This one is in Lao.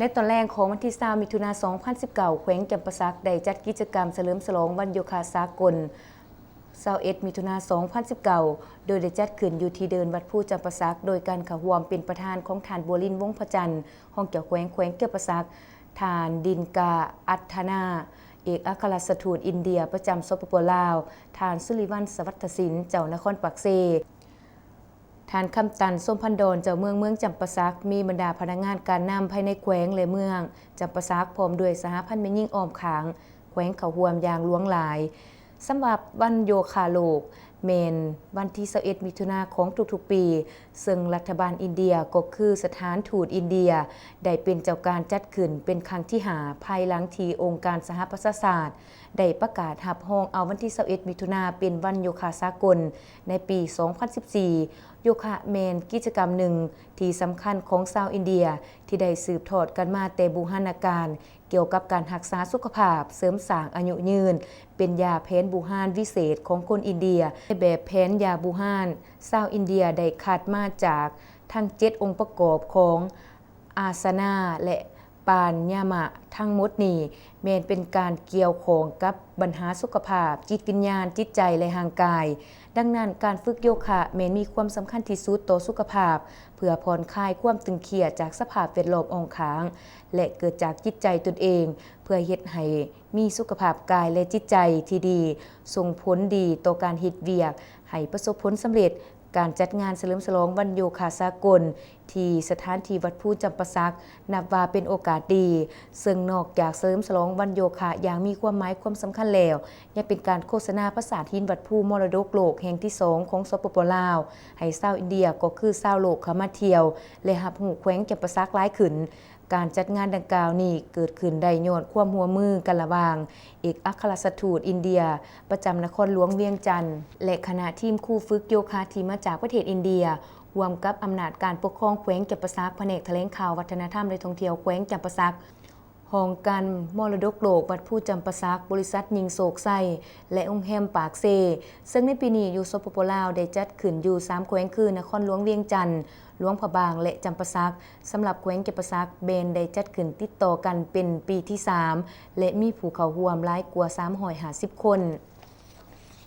ໃນຕອນແລງຂອງວັນທີຊາວ ມິຖຸນາ ສອງພັນສິບເກົ້າ ແຂວງຈຳປາສັກໄດ້ຈັດກິດຈະກຳສະເຫຼີມສະຫຼອງວັນໂຍຄະສາກົນ ຊາວເອັດ ມິຖຸນາ ສອງພັນສິບເກົ້າ ໂດຍໄດ້ຈັດຂຶ້ນຢູ່ທີ່ເດີ່ນວັດພູຈຳປາສັກ ໂດຍການເຂົ້າຮ່ວມເປັນປະທານຂອງທ່ານ ບົວລິນ ວົງພະຈັນ ຮອງເຈົ້າແຂວງແຂວງຈຳປາສັກ, ທ່ານ ດິນກາ ອັດທະນາ ເອກອັກຄະລັດຖະທູດອິນເດຍປະຈຳ ສປປ ລາວ, ທ່ານ ສຸລິວັນ ສະຫວັດທະສິນ ເຈົ້ານະຄອນປາກເຊ, ທ່ານ ຄຳຕັນ ສົມພັນດອນ ເຈົ້າເມືອງເມືອງຈຳປາສັກ, ມີບັນດາພະນັກງານການນຳພາຍໃນແຂວງ ແລະ ເມືອງຈຳປາສັກ ພ້ອມດ້ວຍສະຫະພັນແມ່ຍິງອ້ອມຂ້າງແຂວງເຂົ້າຮ່ວມຢ່າງຫຼວງຫຼາຍ. ສຳລັບວັນໂຍຄະໂລກ ແມ່ນວັນທີຊາວເອັດ ມິຖຸນາຂອງທຸກໆປີ, ເຊິ່ງລັດຖະບານອິນເດຍ ກໍຄືສະຖານທູດອິນເດຍ ໄດ້ເປັນເຈົ້າການຈັດຂຶ້ນເປັນຄັ້ງທີຫ້າ ພາຍຫຼັງທີ່ອົງການສະຫະປະຊາຊາດ ໄດ້ປະກາດຮັບຮອງເອົາວັນທີຊາວເອັດ ມິຖຸນາເປັນວັນໂຍຄະສາກົນໃນປີສອງພັນສິບສີ່. ໂຍຄະແມ່ນກິດຈະກຳໜຶ່ງທີ່ສຳຄັນຂອງຊາວອິນເດຍ ທີ່ໄດ້ສືບທອດກັນມາແຕ່ບູຮານນະການ ກ່ຽວກັບການຮັກສາສຸຂະພາບ, ເສີມສ້າງອາຍຸຍືນ, ເປັນຢາແຜນບູຮານວິເສດຂອງຄົນອິນເດຍ. ໃນແບບແຜນຢາບູຮານ, ຊາວອິນເດຍໄດ້ຄັດມາຈາກທັງເຈັດອົງປະກອບຂອງອາສະນາ ແລະ ປານຍາມະ. ທັງໝົດນີ້ແມ່ນເປັນການກ່ຽວຂ້ອງກັບບັນຫາສຸຂະພາບ, ຈິດວິນຍານ, ຈິດໃຈ ແລະ ຮ່າງກາຍ. ດັ່ງນັ້ນ, ການຝຶກໂຍຄະແມ່ນມີຄວາມສຳຄັນທີ່ສຸດຕໍ່ສຸຂະພາບ ເພື່ອຜ່ອນຄາຍຄວາມຕຶງຄຽດຈາກສະພາບແວດລ້ອມອ້ອມຂ້າງ ແລະ ເກີດຈາກຈິດໃຈຕົນເອງ ເພື່ອເຮັດໃຫ້ມີສຸຂະພາບກາຍ ແລະ ຈິດໃຈທີ່ດີ, ສົ່ງຜົນດີຕໍ່ການເຮັດວຽກໃຫ້ປະສົບຜົນສຳເລັດ. ການຈັດງານສະເຫຼີມສະຫຼອງວັນໂຍຄະສາກົນທີ່ສະຖານທີ່ວັດພູຈຳປາສັກ ນັບວ່າເປັນໂອກາດດີ, ເຊິ່ງນອກຈາກສະເຫຼີມສະຫຼອງວັນໂຍຄະຢ່າງມີຄວາມໝາຍຄວາມສຳຄັນແລ້ວ, ຍັງເປັນການໂຄສະນາປາສາດຫີນວັດພູມໍລະດົກໂລກແຫ່ງທີສອງຂອງ ສປປ ລາວ ໃຫ້ຊາວອິນເດຍ ກໍຄືຊາວໂລກ ເຂົ້າມາທ່ຽວ ແລະ ຮັບຮູ້ແຂວງຈຳປາສັກຫຼາຍຂຶ້ນ. ການຈັດງານດັ່ງກ່າວນີ້ເກີດຂຶ້ນໄດ້ຍ້ອນຄວາມຮ່ວມມືກັນລະຫວ່າງເອກອັກຄະລັດຖະທູດອິນເດຍປະຈຳນະຄອນຫຼວງວຽງຈັນ ແລະ ຄະນະທີມຄູຝຶກໂຍຄະທີ່ມາຈາກປະເທດອິນເດຍ, ຮ່ວມກັບອຳນາດການປົກຄອງແຂວງຈຳປາສັກ, ພະແນກຖະແຫຼງຂ່າວ, ວັດທະນະທຳ ແລະ ທ່ອງທ່ຽວແຂວງຈຳປາສັກ, ຫ້ອງການມໍລະດົກໂລກວັດພູຈຳປາສັກ, ບໍລິສັດຍິ່ງໂຊກໄຊ ແລະ ໂຮງແຮມປາກເຊ. ເຊິ່ງໃນປີນີ້ຢູ່ ສປປ ລາວ ໄດ້ຈັດຂຶ້ນຢູ່ສາມແຂວງຄື ນະຄອນຫຼວງວຽງຈັນ, ຫຼວງພະບາງ ແລະ ຈຳປາສັກ. ສຳລັບແຂວງຈຳປາສັກແມ່ນໄດ້ຈັດຂຶ້ນຕິດຕໍ່ກັນເປັນປີທີສາມ ແລະ ມີຜູ້ເຂົ້າຮ່ວມຫຼາຍກວ່າສາມຮ້ອຍຫ້າສິບຄົນ.